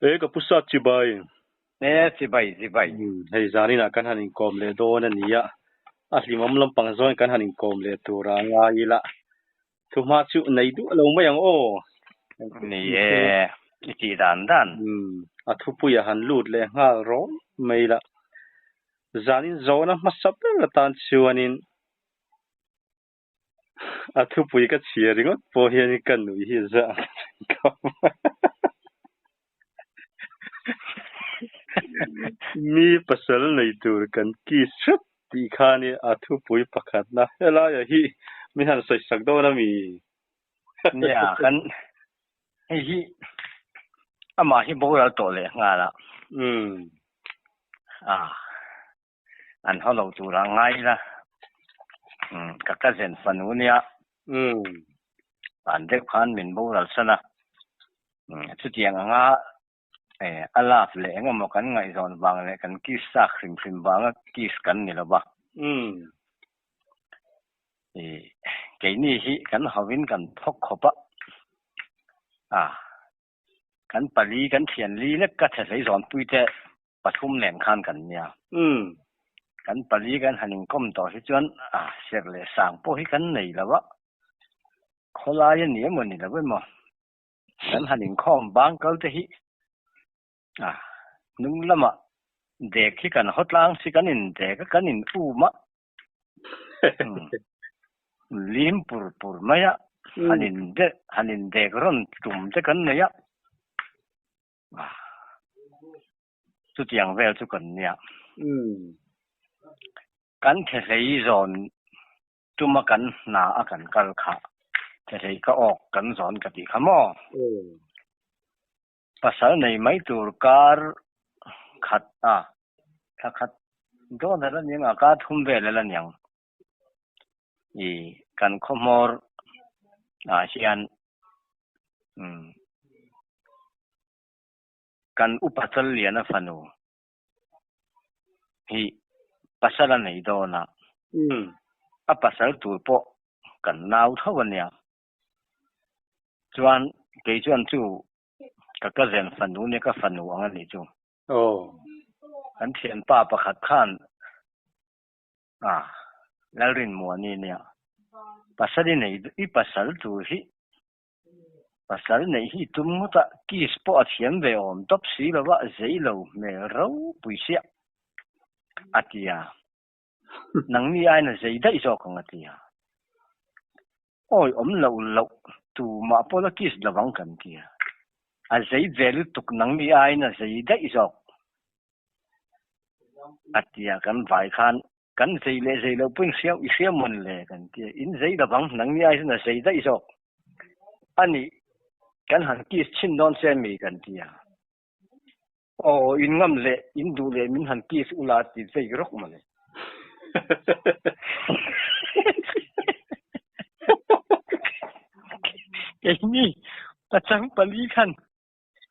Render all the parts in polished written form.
E ka pu sat chibai. E chibai chibai. Hei zaninah kan han inkawm leh dawn a nia. A hlimawm lampang zawngin kan han inkawm leh tur a ngai ila. Thuhma chu nei duh lo mai ang aw. Ni e, i tih dan dan. A thupuia han lut leh nghal rawih mai ila. Zanin zawhna hmasa ber atan chuanin A thupui ka chhia ringawt pawh hian ka nui hi zah ka Mi pasal nei tur kan kiss hrep tih khan i a thupui pakhatna helaia hi min han sawi sak dawn a mi? Nia, kan hei hi amah hi boral tawh leh nghal a. Umm. Ah. An haw lo tur a ngai ila ka cousin fanu nia van deuh khan min boral san a, chutiang anga a love leh eng emaw kan ngaihzawn vang leh kan kiss chak hrim hrim vanga kiss kan ni lo va, keini hi kan hauhin kan thawk khawp a, kan pali kan thian li lek ka che hlei zawnpui te pathum nen khan kan nia. Kan pali kan han inkawm tawh hi chuan a serh leh sang pawh hi kan nei lo a, khawlai a ni emaw ni lo emaw kan han inkhawm bang kal te hi a hnung lamah dek hi kan haw tlang si kan in dek a kan in um a lim pur pur mai a han in han in dek rawn tum te kan nei a. Chutiang vel chu kan nia. Kan thehlei zawn tuma kan hna a kan kal kha thehlei ka awk kan zawn ka tih kha maw? Pasal nei mai tur kar khat a, thla khat dawn a la niang a, kar thum vel a la niang. I kan khawhmawr ah hian umm kan upa Challiana fanu hi pasal a nei dawn a, a pasal tur pawh kan nau tho a nia. Chuan kei chuan chu ka cousin fanu nia ka fanu ang a nih chu. Kan thianpa pakhat khan A, Lalrinmuani nia. Pasal i nei, i pasal tur hi, pasal neih hi i tum ngawt a, kiss pawh a thiam ve awm tawp si lo va, zei lo hmel ropui siah, a ti a. Nangni aiin a zei daih zawk ang a ti a. Awi awm loh loh tumah pawh la kiss lo ang kan ti a. A zei ve lutuk nangni aiin a zei daih zawk. A tia kan vai khan kan zei leh zei loh pawhin hria i hria mawn le kan ti a, in zei lovang nangni ai chuan a zei daih zawk a nih kan han kiss chhin dawn che mi kan ti a, aw in ngam leh in duh leh min han kiss ula ti vei rawk mawle. Keini pachang pali khan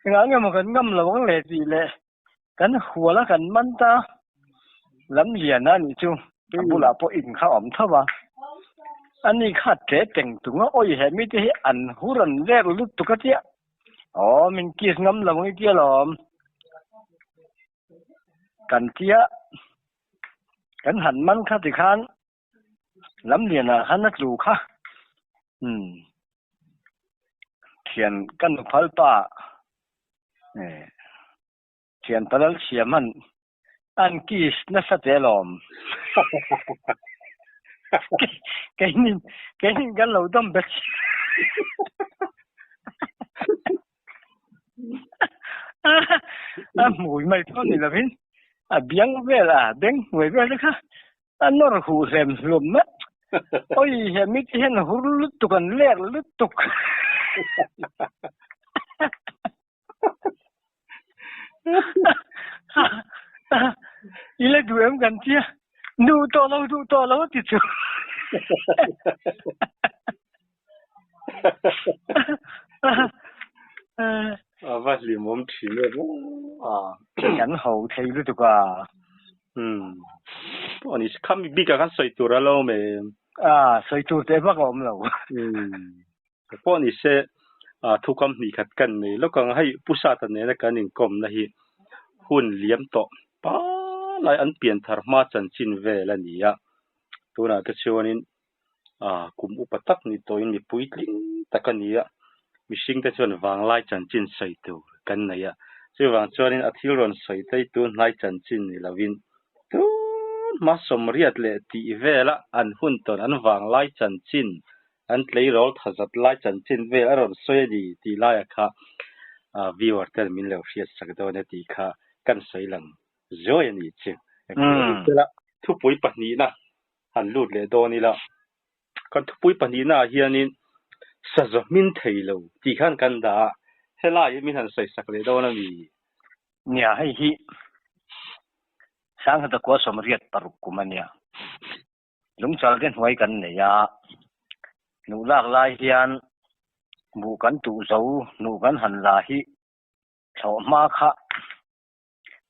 Engah nge maw kan ngam lo ang le tih leh kan hual a kan man ta lam lian a nih chu a bulah pawh in kha a awm tho a, ani kha tle teng tung a awi he mite hi an hur an vel lutuk a tia aw min kiss ngam lo ang i tia lawm kan tia kan han man kha tikhan Lam lianah khan a tlu kha. Umm. Thian ka nuphal pa eh thian palal chhia hman an kiss nasa teh alawm. Keinin keinin kan lo dawm bet. A hmui mai pawh ni lovin a biang vel a beng hnuai vel te kha A nawr huh hlem hlum a. Awi he mite hian hur lutuk an lek lutuk. I la duh em kan tia. Duh tawh lo duh tawh lo a ti chu. A va hlimawm thin em aw. Kan ho thei lutuk a. Umm. Pawh ni khami bik ah khan sawi tur a lo awm em? Ah, sawi tur teh vak a awm lo. Umm. Pawh ni se. Thukam hnih khat kan nei lawk ang a, hei Pu Sata nena kan inkawmna hi hun liam tawh palai an pian thar hma chanchin vel a ni a, tunah te chuanin kum upa tak ni tawhin mi puitling tak a ni a, mihring te chuan vanglai chanchin sawi tur kan nei a, chuvang chuanin a thil rawn sawi te hi tunhnai chanchin ni lovin tun hma sawmriat leh tih vela an hun tawn an vanglai chanchin An tleirawl thazat lai chanchin vel a rawn sawi a ni tih laiah kha viewer ten min lo hriat sak dawn e tih kha kan sawi lang zuai a nih chu. Engpawh thupui pahnihna han lut leh dawn ila, kan thupui pahnihna ah hianin sazaw hmin thei lo tih khan kan dah a, helai hi min han sawi sak leh dawn a mi? Nia, hei hi Sanghata khua 86 kum a nia. Lungchal te hnuai kan nei a, hnuh lak lai hian buh kan tuh zo hnuh kan han la hi thlawh hma kha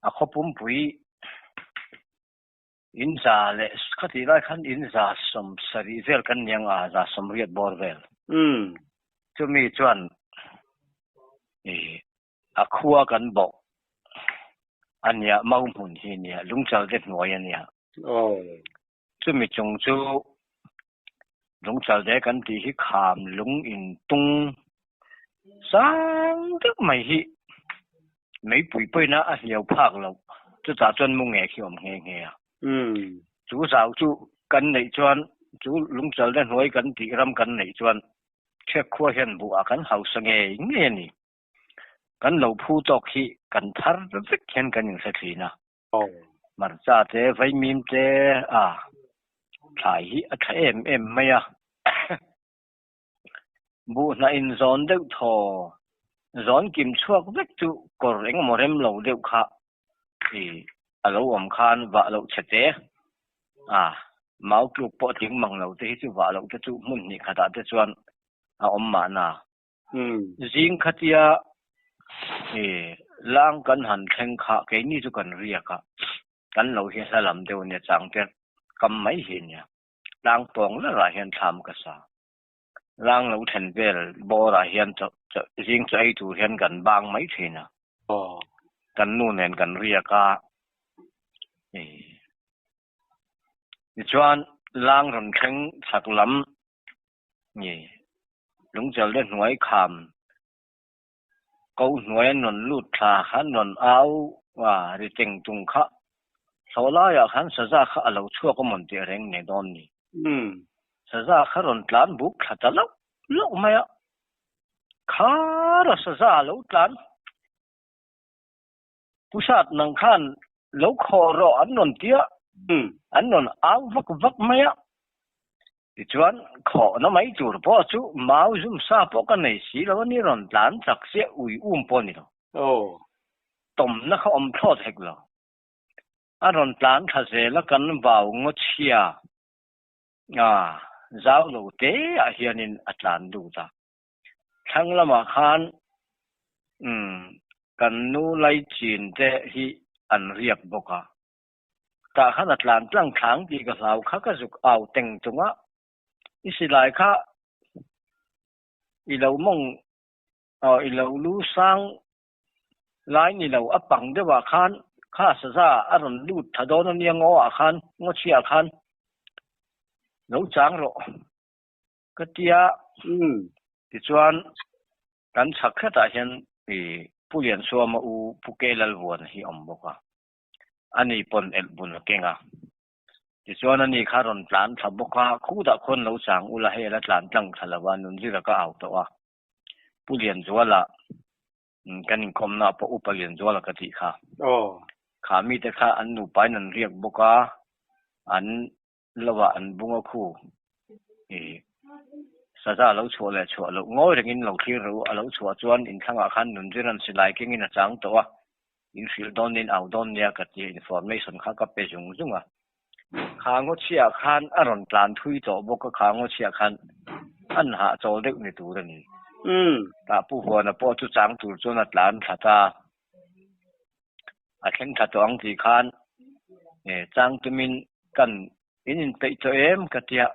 a khaw pumpui in za leh khatih lai khan in 70 vel kan ni ang a, 180 bawr vel. Chumi chuan a khua kan bawk a nia, mau hmun hi a nia, lungchal te hnuai a nia. Chumi chung chu lungchal te kan tih hi kham lung in tung sang deuh mai hi meipui pawina a hliau phak loh, chutah chuan mu nge khi awm nghe nghe a. Chu zau chu kan neih chuan chu lungchal te hnuai kan tih ram kan neih chuan Ṭhek khua hian buh ah kan hausa ngei ngei a ni. Kan lo phu tawk hi kan thar vek hian kan inhre thin a. Hmarcha te, vaimim te a thlai hi a tha em em mai a. Buh hnah in zawn deuh thaw, zawn kim chhuak vek chu kawr engemaw rem lo deuh kha i a lo awm khan vah loh chhe te a, mau tluk pawh tling mang lo te hi chu vah loh te chu hmun hnih khatah te chuan a awm mahna. Zing khatia i lang kan han thleng kha keini chu kan riak a, kan lo hi hla lam deuh ania changte kam mai hi ania, tlang pawng lerah hian thlam ka sa. Lang lo thlen vel bawrah hian zing chu ei tur hian kan bang mai thin a. Kan nu nen kan riak a. Tichuan lang rawn thleng chhak lam lungchal te hnuai kham ko hnuai an rawn lut thla khan rawn au a ri teng tung kha thlawh laiah khan saza kha a lo chhuak a mawn tih reng nei dawn ni. Saza kha rawn tlan buk thla ta loh loh mai a, khara saza a lo tlan. Pu Sat nang khan lo khawh rawh an rawn ti a, an rawn au vak vak mai a. Tichuan khawhna mai tur pawh chu mau zum sa pawh ka nei si lo a ni rawn tlan chak chiah ui um pawh a ni lo. Tawmna kha awm thlawt hek lo. A rawn tlan thla zel a kan vau ngaw chhia a zau lo te ah hianin a tlan lut a. Thlang lamah khan umm kan nu laichin te hi an riak bawk a. Tah khan a tlan tlang thlang tih ka hlau kha ka zuk au teng tung a, i silai kha i lo mawng aw i lo lu sang lai ni lo a pang deuh ah khan kha saza a rawn lut tha dawn a nia ngaw ah khan ngaw chhia ah khan lo chang rawh ka tia tichuan kan chhak hretah hian i Pu Liansuama u Pu Ke Lalvuana hi a awm bawk a ani pawn elh bun a keng a tichuan ani kha rawn tlan thla bawk a khudah khuan lo chang ula hei a la tlan tlang thla lo a nunzira ka au tawh a. Pu Lianzuala kan inkawmna pawh Upa Lianzuala ka tih kha. Kha mite kha an nupain an riak bawk a, an lovah an bung a khu. Saza lo chhuah leh chhuah loh ngawi rengin lo thlir rawh u, a lo chhuah chuan inthlangah khan nunzira'n silai kengin a chang tawh a, in hrilh dawn nia, in au dawn nia ka ti a, information kha ka pe zung zung a. Kha ngawchhiah khan a rawn tlan thui tawh bawk a, kha ngawchhiah khan an hahchawl deuh ni tur a ni. Tah Pu Huana pawh chu chang tur chuan a tlan thla ta. A thleng thla tawh ang tih khan chang tumin kan in inpeih tawh em ka tia,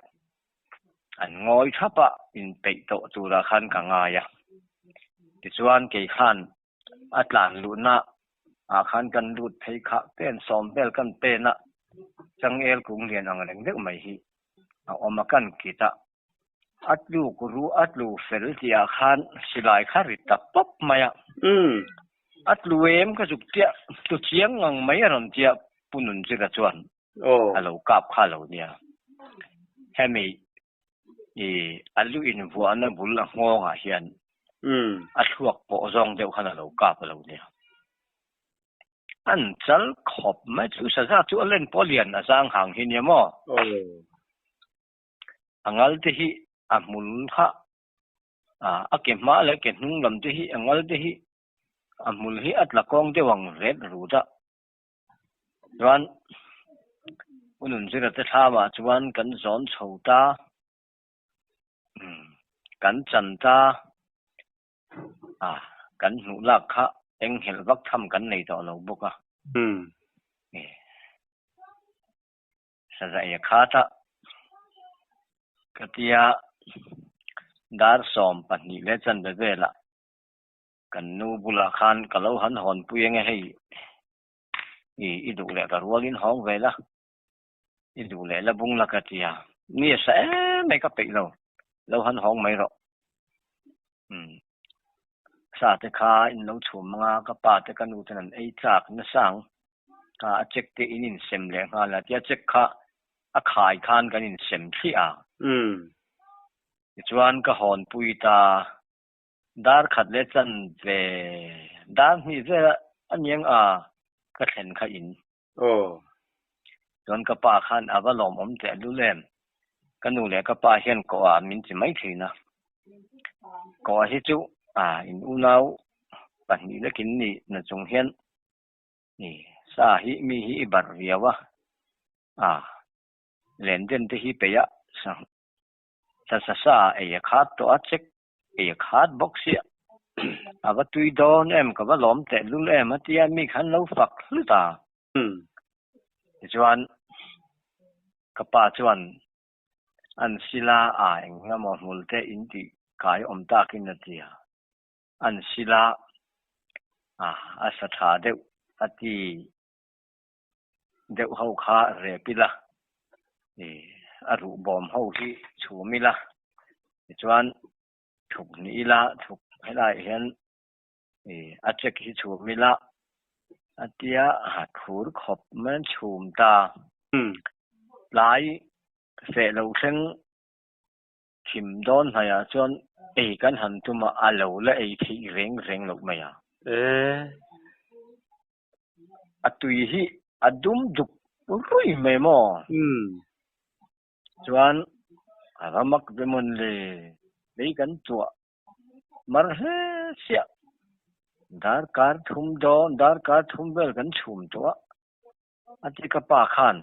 an ngawi thap a, inpeih tawh turah khan ka ngai a. Tichuan kei khan a tlan luhna ah khan kan lut phei kha pen sawm vel kan pen a, changel kung lian ang reng deuh mai hi a awm a kan kit a. A tluk ru a tlu fel tih ah khan silai kha ri ta pawp mai a. A tlu em ka zuk chiah, tlu chiang ngang mai a rawn tia Pu Nunzira chuan a lo kap kha lo nia. Hemi i a lu invuahna bul a nghawngah hian a thluak pawh zawng deuh khan a lo kap a lo nia. An chal khawp mai chu saza chu a len pawh lian a zang hang hi nia maw? A ngal te hi a hmul kha a ke hma leh ke hnung lam te hi a ngal te hi a hmul hi a tla kawng deuh ang ret rut a. Chuan U Nunzira te thlamah chuan kan zawn chho ta, kan chan ta, a kan hmuh lak kha eng nghelh vak tham kan nei tawh lo bawk a. Sazaia khat a ka tia dar 12 leh chanve velah Kan nu bulah khan ka lo han hawn pui ange hei i i duh leh ka rualin hawng ve la, i duh leh la bung la ka ti a, ni a sa em mai ka peih lo, lo han hawng mai rawh. Umm sa te kha in lo chhum anga ka pa te ka nu ten an ei chak nasa ang, kha a check te in insem leh nghal a tia check kha a khai khan kan insem thliah a. Tichuan ka hawn pui ta. Dar khat leh chan ve dar hnih vel a niang a ka thlen kha in. Aw. Chuan ka pa khan a va lawmawm teh lul em. Ka nu leh ka pa hian kawh ah min ti mai thin a. Kawh ah hi chu a in unau pahnih lekin ni na chung hian i sa hi mi hi i barh riau a, a len den te hi peih a sa sa sa ei a khat tawh a check Ei a khat bawk sia. A va tui dawn em, ka va lawm teh lul em a tia mi khan lo fak hlut a. Tichuan ka pa chuan an sila a eng emaw hmul te in tih kai awm takin a ti a. An sila a a sa tha deuh a ti deuh ho kha rep ila, a ruh bawm ho hi chhum ila, tichuan thuk hnih ila, thuk helaiah hian a check hi chhum ila a tia a thur khawp mai an chhum ta. Tlai feh lo thleng thim dawn hnaihah chuan ei kan han tum a, a lo la ei theih reng reng loh mai a. A tui hi a dum duk ruih mai maw? Chuan a va mak ve mawn le, lei kan tuah mar hle chiah. Darkar thum dawn, darkar thum vel kan chhum tawh a, a ti ka pa khan.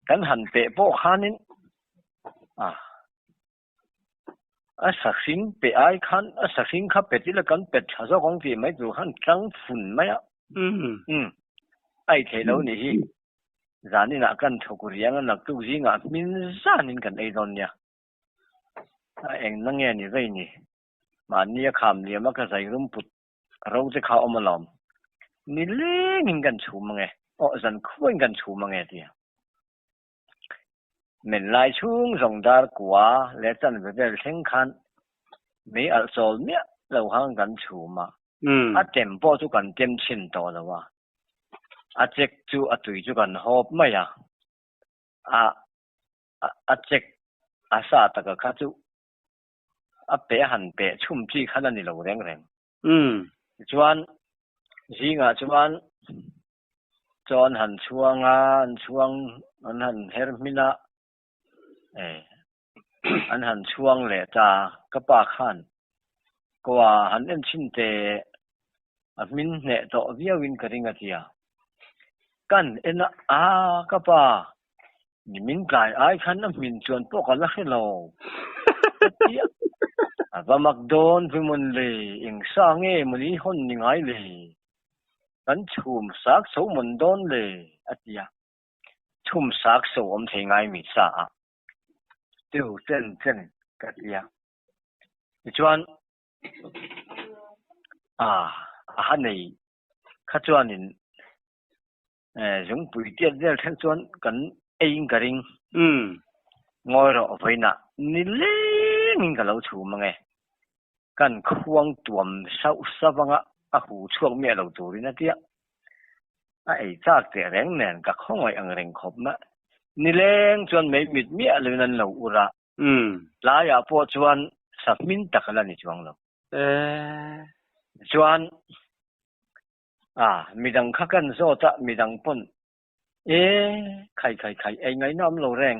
Kan han peh pawh khanin a. A sahring pe ai khan a sahring kha pet ila kan pet tha zawk ang tih mai tur khan tlang fun mai a. Umm. A ei theih lo nih hi. Zaninah kan thawk riang a naktuk zingah hmin zanin kan ei dawn nia. A engna nge ni vei ni. Mahni a kham liam a ka zai rum put ro te kha awm alawm. Nilengin kan chhum ange. Aw zankhuain kan chhum ange tia. Men lai chhung zawng dar kua leh chanve vel thleng khan mei alh chawl miah lo khan kan chhum a, a tem pawh chu kan tem chhin tawh lo a, a check chu a tui chu kan hawp mai a, a a check a sa taka kha chu a peh a han peh chhum chi khan a ni lo reng reng. Tichuan zingah chuan Chaw an han chhuang a, an chhuang an han her hmin a, eh an han chhuang leh ta ka pa khan kaw-a han en chhin teh a hmin hneh tawh viau in ka ring a tia. Kan en a, aa ka pa Ni min tlai ai khan a hmin chuan pawh ka la hre lo. Ka ti a, a va mak dawn ve mawn le, eng sa nge mawni hawn ni ngai le, kan chhum sak so mawn dawn le, a ti a. Chhum sak so awm thei ngai mi sa a, tiu chen chen ka ti a. Tichuan. A a ha nei kha chuanin zungpui tiat vel thleng chuan kan eiin ka ring. Ngawi rawh vawiinah nilengin ka lo chhum ange. Kan khuang tuam sauh sauh anga a hu chhuak miah lo turin a tia. A ei chak teh reng nen ka khawngaih ang reng khawp mai. Nileng chuan mei mit miah loin an lo ur a. Tlaiah pawh chuan sa hmin tak a la ni chuang lo. Chuan a midang kha kan zawt a, midang pawn e khai khai khai ei ngaihna awm lo reng,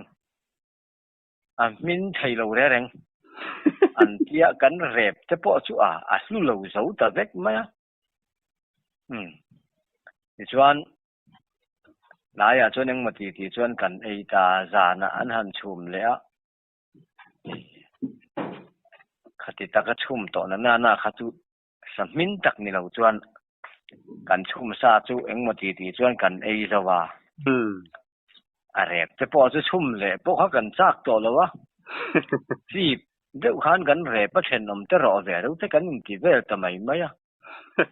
a hmin thei lo re reng an tia kan rep te pawh chu a a hlu lo zo ta vek mai a. Umm tichuan Tlaiah chuan engmaw ti tih chuan kan ei ta zanah an han chhum leh a, khati taka chhum tawh na nana kha chu sa hmin tak ni lo chuan kan chhum sa chu engmaw ti tih chuan kan ei zo a, a rep te pawh chu chhum leh pawh kha kan chak tawh lo a, chip deuh khan kan rep a thenawm te rawh ve reuh te kan inti vel ta mai mai a.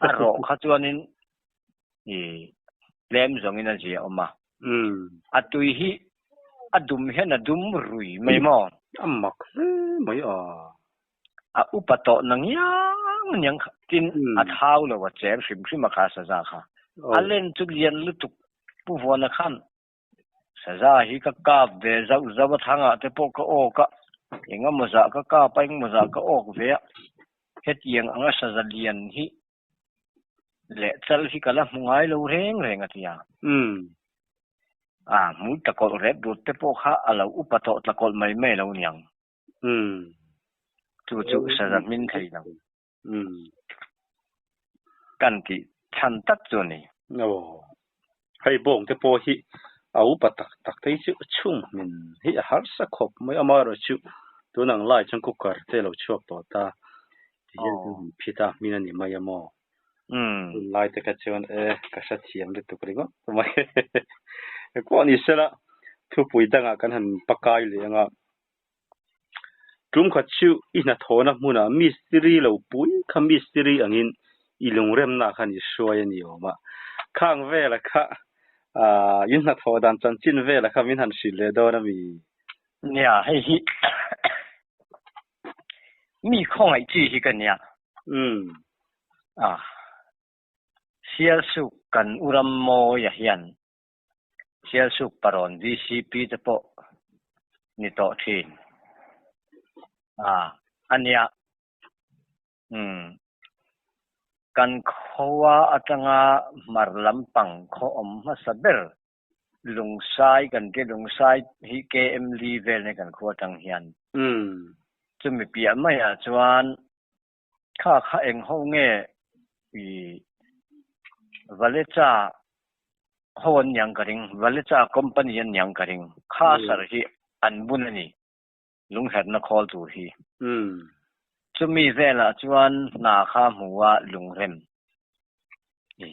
A rawh kha chuanin i tlem zawngin a zia awm a. A tui hi a dum hian a dum rui mai maw? A mak hle mai a. A upa tawh na ngiang ngiang kha tin a thau lo a cher hrim hrim a kha saza kha. A len chu lian lutuk Pu Vuana khan saza hi ka kap ve zauh zauh a thangah te pawh ka awk a, engemaw zah ka kap a engemaw zah ka awk ve a, hetiang anga saza lian hi leh chal hi ka la hmu ngai lo reng reng a ti a. A hmui tlakawlh rep rut te pawh kha a lo upa tawh tlakawlh mai mai lo niang. Chu chu saza hmin thei lo. Kan tih chhan tak chu a ni. Aw, hei bawng te pawh hi a upa tak tak te hi chu chhung hmin hi a harsa khawp mai amaherawh chu tun ang lai chuan cooker te a lo chhuak tawh ta ti hian kan han phit a hmin a ni mai a maw? Tun lai te kha chuan e ka hrethiam lutuk ringawt mai pawh ni sela thupui dangah kan han pakai leh ang a. Tum khat chu i hnathawhna hmunah mistiri lo pui kha mistiri angin i lungremna khan i hruai a ni awm a. Khang vela kha aah in hnathawh dan chanchin vela kha min han hrilh leh dawn a mi? Nia, hei hi mi khawngaih chi hi ka nia. Umm. Ah, Sialsuk kan u Rammawia hian Sialsuk parawn VCP te pawh ni tawh thin a a nia. Umm. Kan khua atanga hmar lampang khaw awm hmasa ber Lungsai kan ti Lungsai hi KM li vel nia kan khua atang hian. Chumi piah maiah chuan Kha kha eng ho nge i Valecha ho an niang ka ring, Valecha company an niang ka ring. Kha sar hi an bun a ni, lungherhna khawl tur hi. Chumi velah chuan hna kha hmu a lungrem i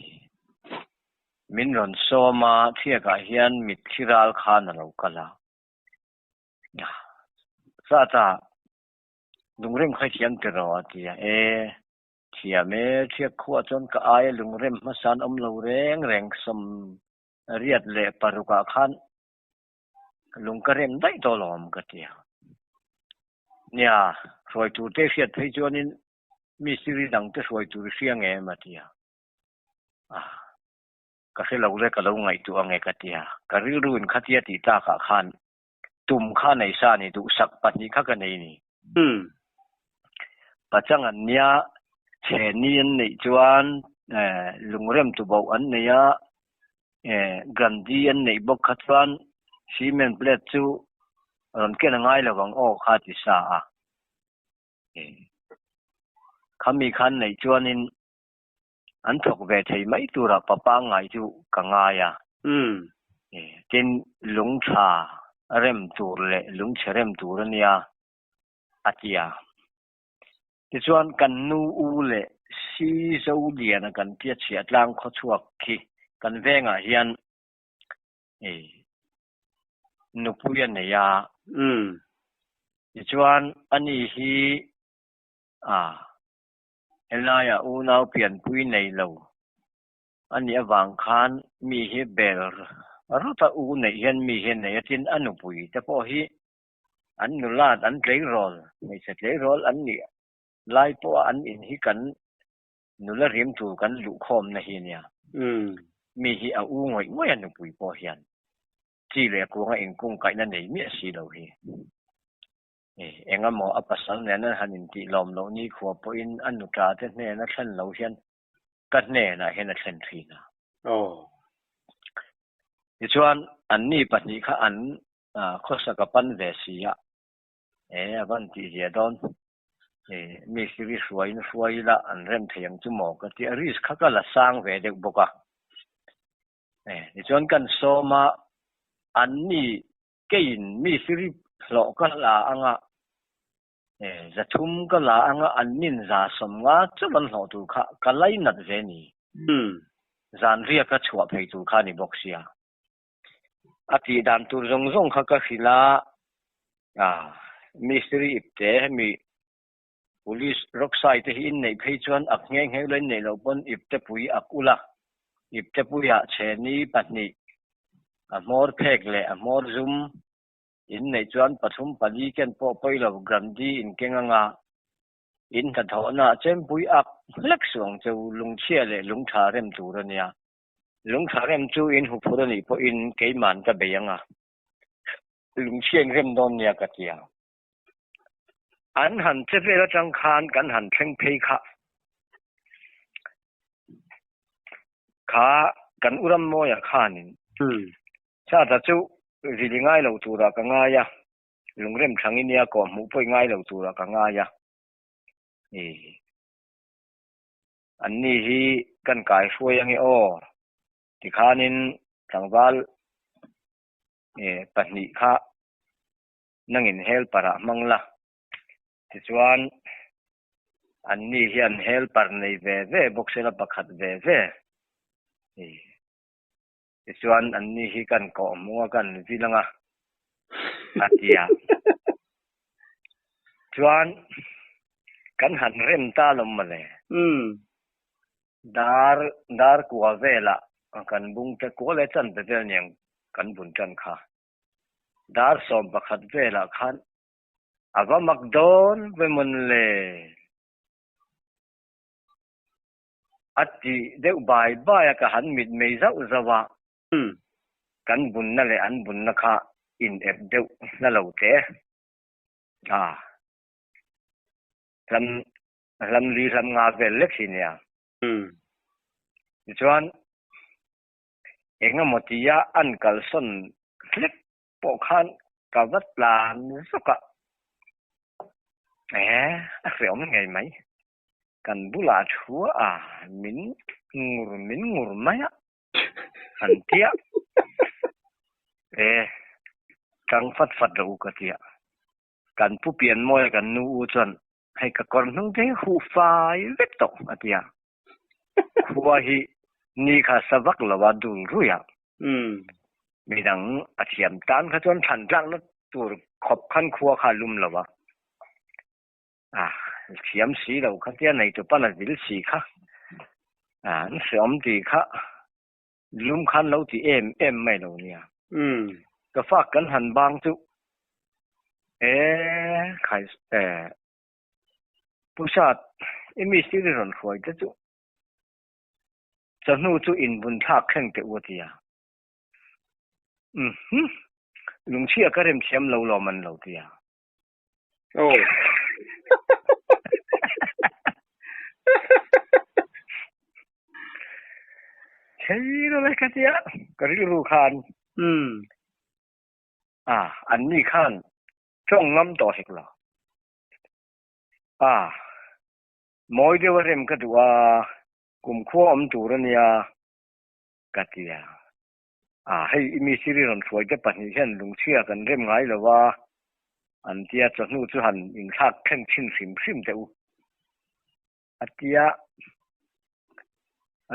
min rawn sawm a, thiakah hian mitthi ral khan a lo kal a. Chata Lungrem kha i thiam ti rawh a ti a, E, thiam e, thiak khuah chuan ka aia lungrem hmasa an awm lo reng reng sawm riat leh parukah khan lung ka rem daih tawh lo awm ka ti a. Nia, hruai tur te hriat phei chuanin mistiri dang te hruai tur i hria nge em a ti a. Ah, ka hre lo le ka lo ngaihtuah ange ka ti a, ka rilruin khatia tih tlakah khan Tum kha nei sa ni duhsak pahnih kha ka nei ni. Pachang an nia, chheni an neih chuan lungrem tuboh an nei a, Gandhi an neih bawk kha chuan cement plate chu rawn ken a ngai lo ang aw kha ti sa a. Khami khan neih chuanin an thawk ve thei mai tura pa pangngai chu ka ngai a. Tin, lung tha rem tur leh lung chhe rem tur a nia, a ti a. Tichuan, kan nu u leh si Zoliana kan tia chhiah tlang khawchhuak khi kan vengah hian nupui a nei a. Tichuan, ani hi a. Helaiah unau pianpui nei lo a nih avang khan mi hi bel rawt a, u neih hian mi hi a nei a, tin a nupui te pawh hi an nulat an tleirawl, hmeichhe tleirawl an nih lai pawha an in hi kan nula rim tur kan luhkhawmna hi a nia. Mi hi a u ngawih ngawih a nupui pawh hian chi leh kuanga inkungkaihna nei miah si lo hi. Engemaw a pasal nena han intih lawm loh nikhua pawhin a nuṭa te hnena thlen lo hian ka hnenah hian a thlen thin a. Tichuan, anni pahnih kha an khawsak a pan ve si a, e a van tih zia dawn. Mi siri hruaiin hruai ila an rem thei ang chu maw ka ti a, risk kha ka la sang ve deuh bawk a. Tichuan kan sawm a, anni Keiin mi siri hlawh ka la anga, 300 ka la anga an nin 150 chauh an hlawh tur kha ka lainat ve ni. Zan riak a chhuah phei tur kha ni bawk sia. A tih dan tur zawng zawng kha ka hrilh a, mi siri ipte hemi Police rawksai te hi inneih phei chuan ak nghe nghe ula inneih loh pawn iptepui ak ula, iptepuiah chheni pahnih, a hmawr phek leh a hmawr zum inneih chuan pathum pali ken pawh pawi lo Grandi inkeng anga in hnathawhna ah chempui ak hlek suh ang cheu lungchhia leh lungtha rem tur a nia. Lungtha rem chu in huphur a nih pawhin keiman ka bei anga lungchhia in rem dawn nia ka ti ang. An han che vel atang khan kan han thleng phei kha. Kha kan u Rammawia khanin Sata chu vili ngai lo turah ka ngai a, lungrem thangin nia kawh hmuh pawh i ngai lo turah ka ngai a. Anni hi kan kai hruai ange aw tikhanin tlangval pahnih kha nangin helper ah hmang la, tichuan anni hian helper nei ve ve bawk sela pakhat ve ve tichuan anni hi kan kawh hmung a kan vil anga a ti a, chuan kan han rem ta lawm mawle. Dar dar kua velah kan bung te kual e chan pe vel niang kan bun tan kha. Dar 11 velah khan a va mak dawn ve mawn le? A ti deuh bai bai a, ka han mit mei zauh zauh a, kan bunna leh an bunna kha in ep deuh na lo te a, hlam hlam li hlam nga vel lek hi nia. Tichuan Engemaw tia an kalsawn hlek pawh khan ka va tlan zawk a, eh a hreawm ngei mai. Kan bulah thu a min ngur min ngur mai a, an tia eh tang fat fat rawh u ka tia. Kan pu Pianmawia kan nu u chuan hei ka kawr hnung te hi huh fai vek tawh a ti a, khua hi ni kha sa vak lo a dul rui a, midang a thiam tan kha chuan thlan tlakna tur khawp khan khua kha a lum lo a, a thiam si lo kha tia nei tu pan a vil si kha, an hreawm tih kha lum khan lo ti em em mai lo nia. Ka fak kan han bang chu e khai e Pu Sat i mistiri rawn hruai te chu chawhnu chu in bun thlak thleng teh u a ti a. Umm lungchhia ka rem thiam lo lawm an lo ti a. Oh. Thei lo le ka tia ka rilru khan. A an ni khan tawng ngam tawh hek lo. A mawi deuh a rem ka duh a kumkhua awm tur a nia ka tia. A hei i mistiri rawn hruai te pahnih hian lungchhia kan rem ngai lo a, an tia chawhnu chu han inthlak thleng thin hrim hrim teh u. A tia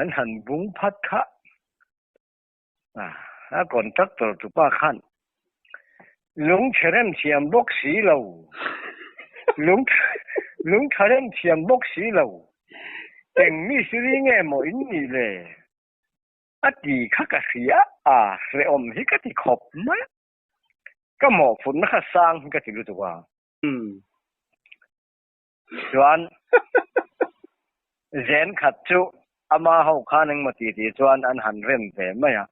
an han bung phat kha a contractor tupa khan lungchhe rem thiam bawk si lo, lung lungtha rem thiam bawk si lo. Eng mistiri nge maw in nih le? A ti kha ka hria a, hrehawm hi ka ti khawp mai a. Ka mawhphurhna kha sang hi ka ti lutuk a. Chuan zen khat chu ama ho khan engmaw ti ti chuan an han rem ve mai a.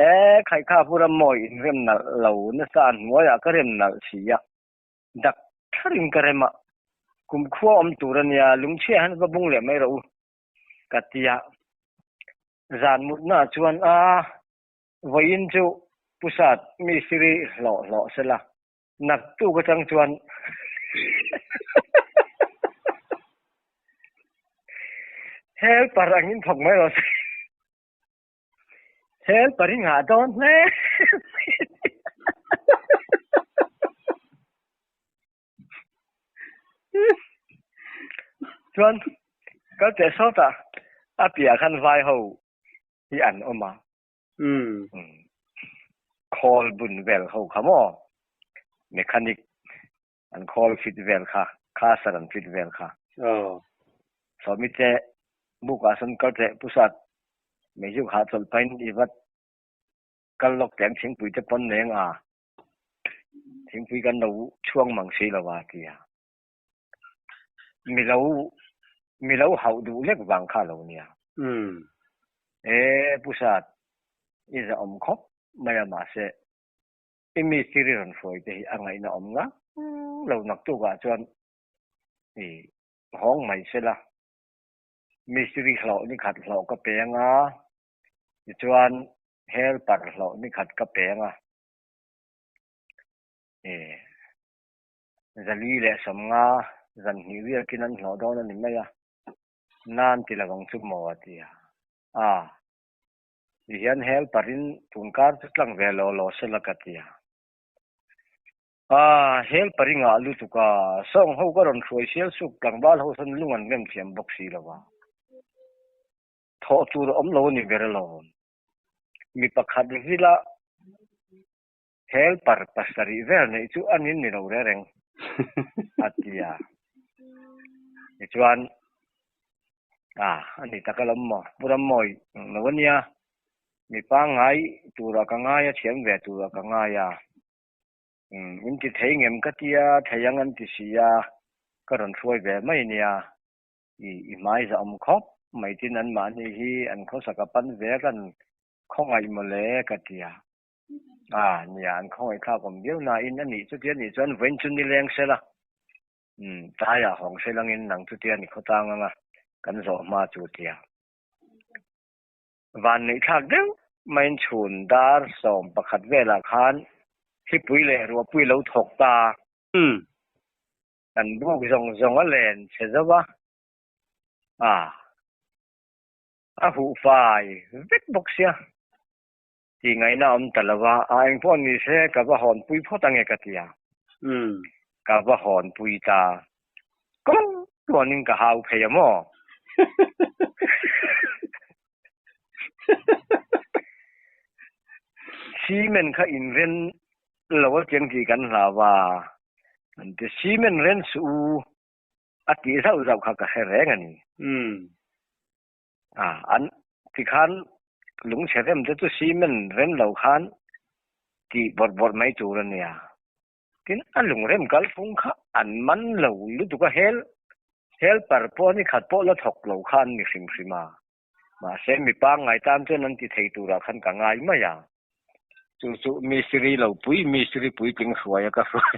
E, khaikha pu Rammawi inrem nalh lo nasa hnuaiah ka rem nalh si a. Dak thlarin ka rem a, kumkhua awm tur a nia, lungchhia hian va bung leh mai rawh u, ka ti a. Zan mutnaah chuan, A, vawiin chu Pu Sat mistiri hlawh hlawh sela, naktuk atang chuan helper angin thawk mai rawh se. Helper i ngah dawn hle. Chuan kal teh sawtah a piah khan vai ho hi an awm a. Khawl bun vel ho kha maw? Mechanic an khawl fit vel kha, kha sar an fit vel kha. Sawmi te bukah sawn kal teh pusat meizu kha chawlh pahin i vat kal lawk teng thingpui te pawn neng a, thingpui kan lo chhuang mang si lo a ti a. Mi lo mi lo hauh duh lek vang kha lo nia. E pusat i zahawm khawp mai a mahse I mistiri rawn hruai te hi a ngaihna awm ngang lo naktukah chuan i hawng mai sela, mistiri hlawh ni khat hlawh ka pe anga, tichuan helper hlawh ni khat ka pe anga, i zali leh sawmnga zan hnih riakin an hlawh dawn a ni mai a, nan ti lo ang chu maw a ti a, a. Ti hian helper in tun kar chu tlang ve lo lo sela ka ti a. Ah, helper i ngah lutuk a, sawng ho ka rawn hruai sial suk tlangval ho sawn lung an rem thiam bawk si lo a. Thawh tur a awm lo a ni ber alawm. Mi pakhat vila helper pasarih vel neih chu a nin ni lo reng reng a ti a. Tichuan Ah, a ni tak alawm maw? Pu Rammawi, lo a nia, mi pangngai turah ka ngai a, thiam ve turah ka ngai a. Umm, in ti thei ngem ka tia, thei ang an ti si a, ka rawn hruai ve mai nia. I, i hmai za awm khawp mai tin anmahni hi an khawsak a pan ve a kan khawngaih mawle ka tia. Ah, nia, an khawngaihthlak awm viau nain a nih chuti a nih chuan vawiin chu nileng sela. Umm, tlaiah hawng hre langin nang chutia ni khawtlang anga kan zawh hma chu tia. Van neihthlak deuh maiin chhun dar 11 velah khan thlipui leh ruahpui lo thawk ta. Umm. Kan buk zawng zawng a len chhe zo a, ah, a huh fai vek bawk sia. Tih ngaihna awm ta lo a, a eng pawh ni se ka va hawnpui phawt ange ka ti a. Ka va hawnpui ta. Kawng tluanin ka hau phei a maw? Cement kha inren lo a chiang tih kan hlau a, an ti. Cement ren suh u a tih zauh zauh kha ka hre reng a ni. A, an tikhan lungchhe rem te chu cement rem lo khan tih bawrh bawrh mai tur a nia. Tin, a lungrem kalphung kha an man lo lutuk a, hel helper pawh ni khat pawh la thawk lo kha an ni hrim hrim a. Mahse, mi pangngai tan chuan an ti thei turah khan ka ngai mai a. Chu chu mistiri lo pui, mistiri puitling hruai a ka hruai.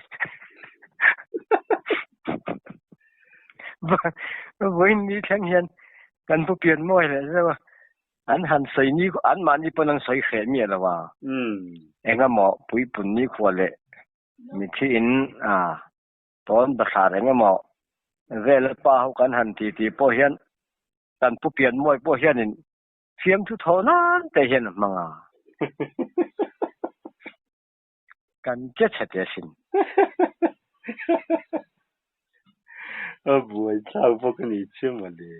Vawiin ni thleng hian kan pu pian mawi leh zeuh a, an han sawi ni, anmahni pawn an sawi hreh miah lo a. Engemaw puipun nikhua leh mithi in a tawn bathlar engemaw vel a pa ho kan han ti tih pawh hian kan pu pian mawi pawh hianin Fiamthu thaw nan te hian a hmang a. Kan che chhe te asin. A buai thlak bawk a ni che mawle.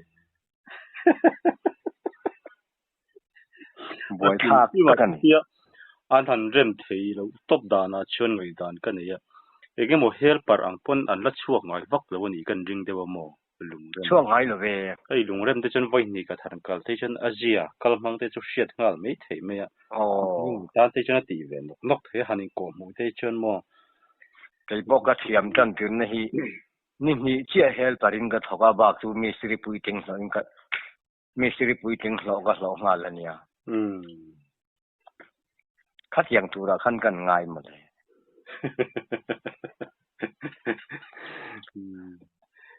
Buai thlak tak a ni. An han rem thei lo tawp danah chuan ngaihdan ka nei a. Engemaw helper ang pawn an la chhuak ngai vak lo a nih kan ring deuh a maw? Lungrem. Chhuak ngai lo ve. Hei lungrem te chuan vawi hnih ka thar kal thei chuan a zia kal hmang te chu hriat nghal mai theih mai a. Aw. Tan te chuan a tih ve nawk nawk thei a, han inkawh hmuh te chuan maw. Kei pawh ka thiam tan tirna hi ni hnih chiah helper in ka thawk a, bak chu mistiri puitling hlawh in ka mistiri puitling hlawh ka hlawh nghal a nia. Khatiang turah khan kan ngai mawle.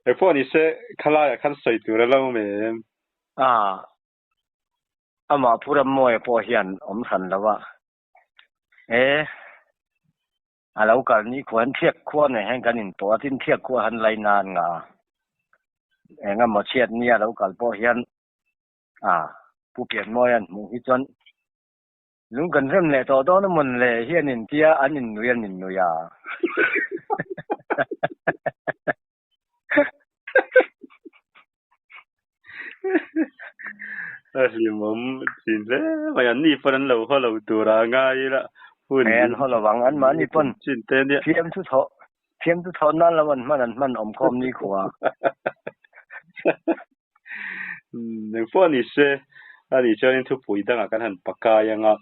Eng pawh ni se khalaiah khan sawi tur a lo em? A, amah Pu Rammawia pawh hian awm hran lo a. E, a lo kal ni khuan thiak khua nen hian kan inpawh a, tin thiak khua han lai nan nga a. Engemaw chhiat nia lo kal pawh hian a, Pu Pianmawia'n hmuh hi chuan lung kan rem leh tawh dawn a mawn le hi an intia, an innui an innui a. A hlimawm thin hle mai, an ni pawn an lo haw lo tur a ngai ila hun An haw lo ang, an mahni pawn chin te nia. Fiam chu thawh, fiam chu thawh nan lo an hman an hman awm khawm ni khua. Eng pawh ni se, ani chuanin thupui dangah kan han pakai anga.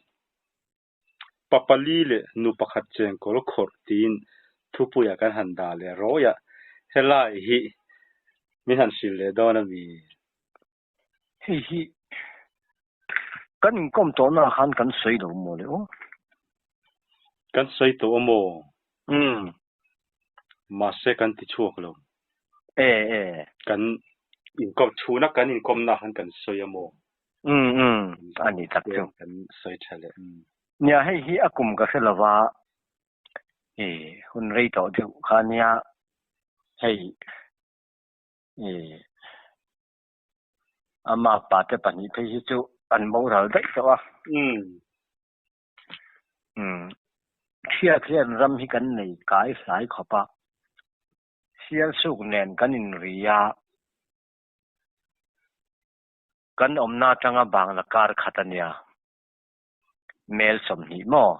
Pa pali leh nu pakhat chengkawl khawrh tiin thupuiah kan han dah leh rawi a, helai hi min han hrilh leh dawn a mi? Hei hi kan inkawm tawhnaah khan kan sawi lo maw le aw? Kan sawi tawh a maw? Umm. Mahse kan ti chhuak lo. E e. Kan inkawm chhuna kan inkawmnaah khan kan sawi a maw? Umm umm a ni tak chu. Kan sawi tha leh. Nia hei hi a kum ka hre lo va, e hun rei tawh deuh kha nia hei e ama pate pahnih phei hi chu an boral daih tawh a. Umm. Umm Hriat hian ram hi kan nei kai hlai khawp a, Sialsuk nen kan inri a. Kan awmna atanga Bangla kar khat a nia, mel 20 maw?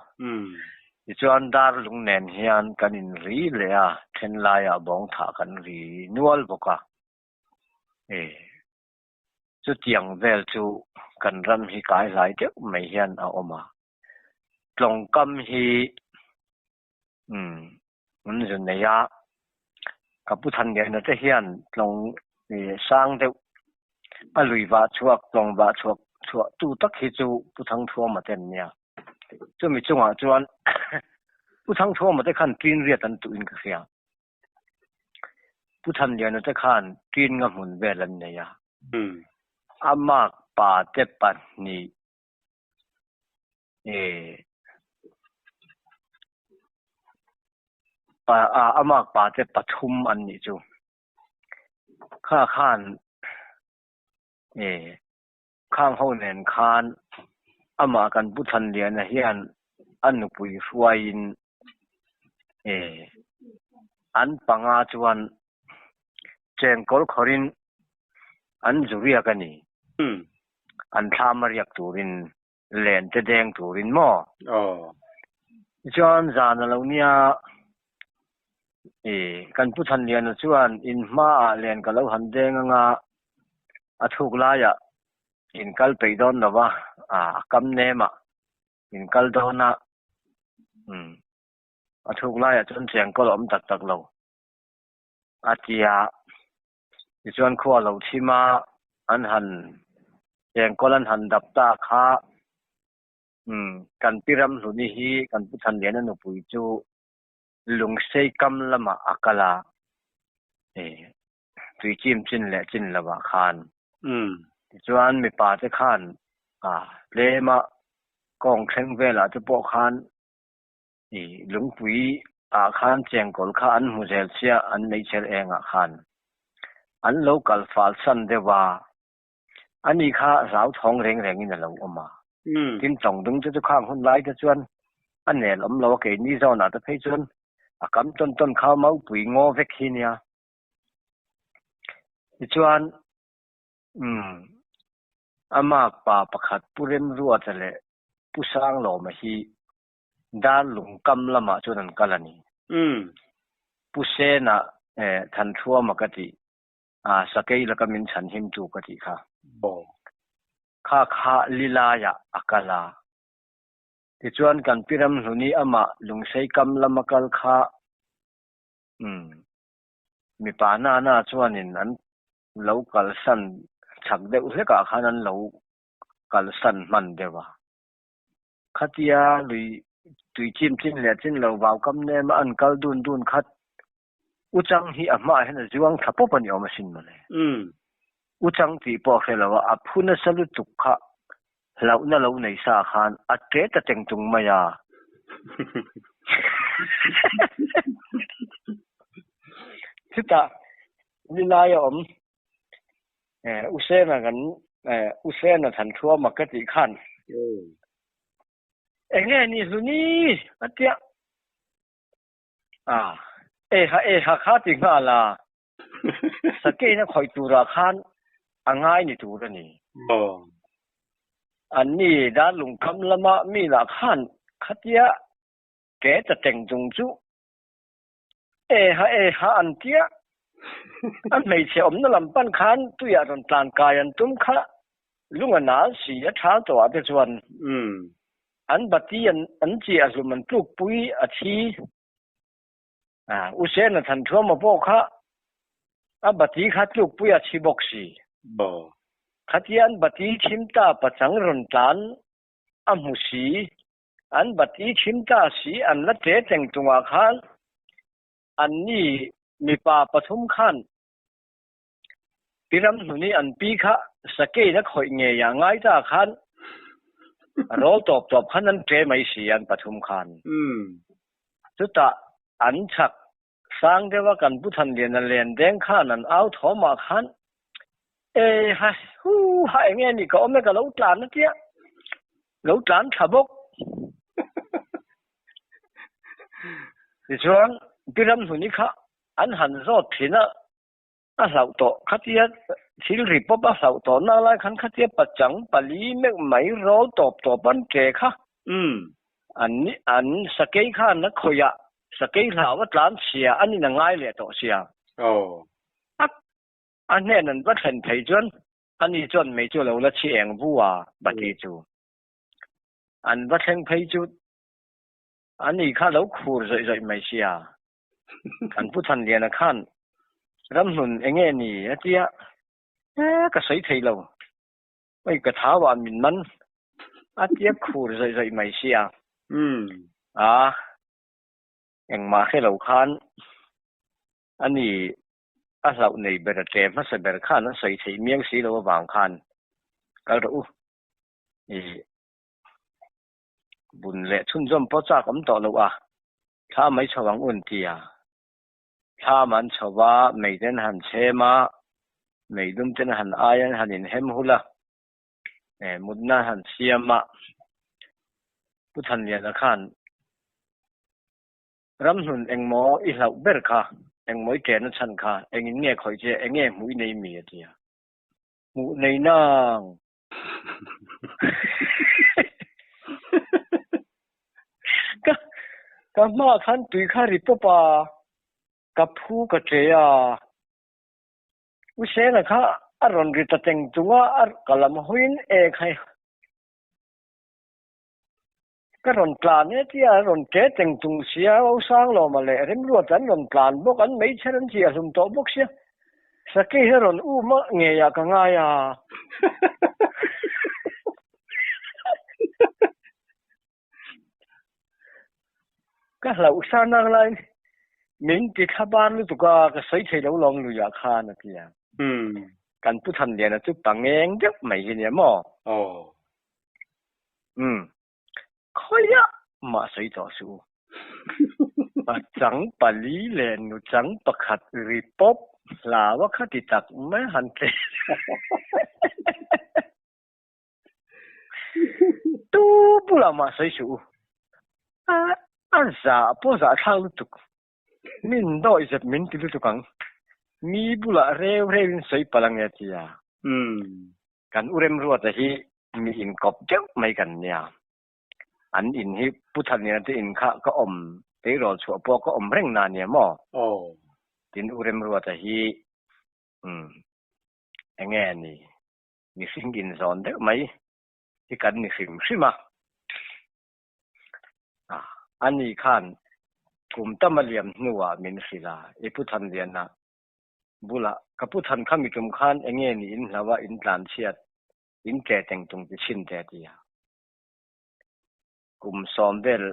Tichuan Darlung nen hian kan inri leh a, then laiah bawng thah kan ri nual bawk a. E, chutiang vel chu kan ram hi kai hlai deuh mai hian a awm a. Tlawngkam hi umm an zu nei a, ka pu Thanliana te hian tlawng sang deuh a lui vah chhuak tlawng vah chhuak chhuah tu tak hi chu Pu Thangthuama te an nia. Chumi chungah chuan Pu Thangthuama te khan tin riat an tuh in ka hria. Pu Thanliana te khan tin nga hmun vel an nei a. A mark pa te pahnih A makpa te pathum an nih chu. Kha khan khang ho nen khan amah kan Pu Thanliana hian a nupui hruaiin an panga chuan chengkawl khawrin an zu riak a ni. An thlam a riak turin len te deng turin maw? Aw. Tichuan zan a lo nia i kan Pu Thanliana chuan in hmaah len ka lo han deng anga a thuk laiah in kal peih dawn lo va, a kam nemah in kal dawn a, umm a thuk laiah chuan chengkawl a awm tak tak lo a ti a. Tichuan khua lo thim a, an han chengkawl an han dap ta kha umm kan pi Ramhluni hi kan Pu Thanliana nupui chu Lungsei kam lamah a kal a, e tui chim chin leh chin lovah khan. Tichuan mipa te khan a tlema kawng thleng velah te pawh khan I lungpui ah khan chengkawl kha an hmu zel chiah an meichher eng ah khan an lo kal fal san deuh a, ani kha hlau thawng reng reng in a lo awm a. Tin tawng dung te chu khang hun lai te chuan a nel awm lo a keini zawn ah te phei chuan a kam tawn tawn kha maupui ngaw vek hi nia. Tichuan umm a makpa pakhat Pu Remruata leh Pu Sanglawma hi Darlung kam lamah chuan an kal a ni. Pu Sena Thanthuama ka tih. A sakei laka min chhan him tu ka tih kha. Kha kha li laiah a kal a. Tichuan kan pi Ramhluni amah Lungsei kam lama kal kha umm mipa na na chuanin an lo kalsan chak deuh hlekah khan an lo kalsan hman deuh a. Khatia lui tui chim chin leh chin lo vau kam nem a an kal dun dun khat U Chang hi a hmaah hian a zuang thla pawp a ni awm asin mawle. U Chang tih pawh a hre lo a, a phu nasa lutuk kha hlauhna lo nei sa khan a ṭe ta teng tung mai a. Chutah nilai a awm, U Sena kan U Sena Thanṭhuama ka tih khan enge ni hluni a tia. A, eha eha kha ti nghal a, sakeina khawih turah khan a ngai ni tur a ni. Anni Darlungkam lama mi lah khan khatia ke ta teng chung chu eha eha an tia, a hmeichhe awmna lam pan khan tuiah rawn tlan kai an tum kha Lung a nal si a thal tawh ah te chuan an bati an chiah hlum an tluk pui a thi. U Sena Thanthuama pawh kha a bati kha tluk pui a thi bawk si. Khatia an bati thim ta pachang rawn tlan a hmu si, an bati thim ta si an la tle teng tungah khan anni mipa pathum khan Pi Ramhnuni an pi kha sakei na khawih ngei ah ngai ta khan rawl tawp tawp khan an ṭe mai si an pathum khan. Chutah an chhak sang deuh a kan Pu Thanliana len deng khan an au thawm ah khan E ha hu ha enge ni ka awm e ka lo tlan a tia lo tlan thla bawk. Tichuan Pi Ramhnuni kha an han zawt thin a. A hlauh tawh khatia thil ri pawp a hlauh tawh nak lai khan khatia pachang pali meuh mai rawl tawp tawp an ṭe kha. An an sakei khan a khawih a, sakei hlau a tlan chhia an in a ngai leh tawh sia. A a hnen an va thlen phei chuan ani chuan mei chu a lo la chhi eng vu a, bati chu. An va thleng phei chu ani kha lo khur zawih zawih mai sia. Kan Pu Thanliana khan ramhlun enge ni a tia, e ka sawi thei lo, oi ka thau ah min man a tia khur zawih zawih mai sia. A, engmah hre lo khan ani a hlauh nei ber a tle hmasa ber khan a sawi theih miang si lo avang khan kal rawh u i Bun leh chhunzawm pawh chak awm tawh loh a, thla mai chho ang un ti a. Thla man chho va, mei ten han chhem a, mei dum ten han ai an han inhem hul a, mutna han siam a. Pu Thanliana khan Ramhlun engmaw i hlauh ber kha, engmaw i ṭenna chhan kha, engin nge khawih che, enge hmuh i nei mi a ti a. Hmuh nei nang. Ka ka hmaah khan tui kha ri pawp a, ka phu ka ṭe a. U Sena kha a rawn ri ta teng chung a, a ka lam hawiin e khai ka rawn tlan e tia a rawn ṭe teng chung sia, U Sanglawma leh Remruata an rawn tlan bawk, an hmeichher an chiah hlum tawh bawk sia. Sakei hi a rawn um a, ngeiah ka ngai a. Ka hlauh sa nak laiin min ti thla bar lutuk a, ka sawi thei lo lawm luiah khan a ti a. Kan Pu Thanliana chu pangeng deuh mai hi nia maw? Umm. Khawiah mah sawi tawh suh u. Pachang pali leh nuchang pakhat ri pawp hlau a kha ti tak mai han tle. Tu bulah mah sawi suh u. A zah pawh zah thlak lutuk. Min dawi zep min ti lutuk ang. Mi bulah reu reu in sawi palh ange a ti a. Kan u Remruata hi mi inkawp deuh mai kan nia. An in hi Pu Thanliana te in kha ka awm eirawl chhuah pawh ka awm reng na nia maw? Tin u Remruata hi. Umm. Enge ni? Mihring inzawn deuh mai hi kan ni hrim hrim a. Ah, ani khan kum tam a liam hnuah min hrilh a, i Pu Thanliana bulah, Ka Pu Than kha mi tum khan enge ni in hlau a, in tlan chhiat, in tle teng tung ti chhin te a ti a. Kum sawm vel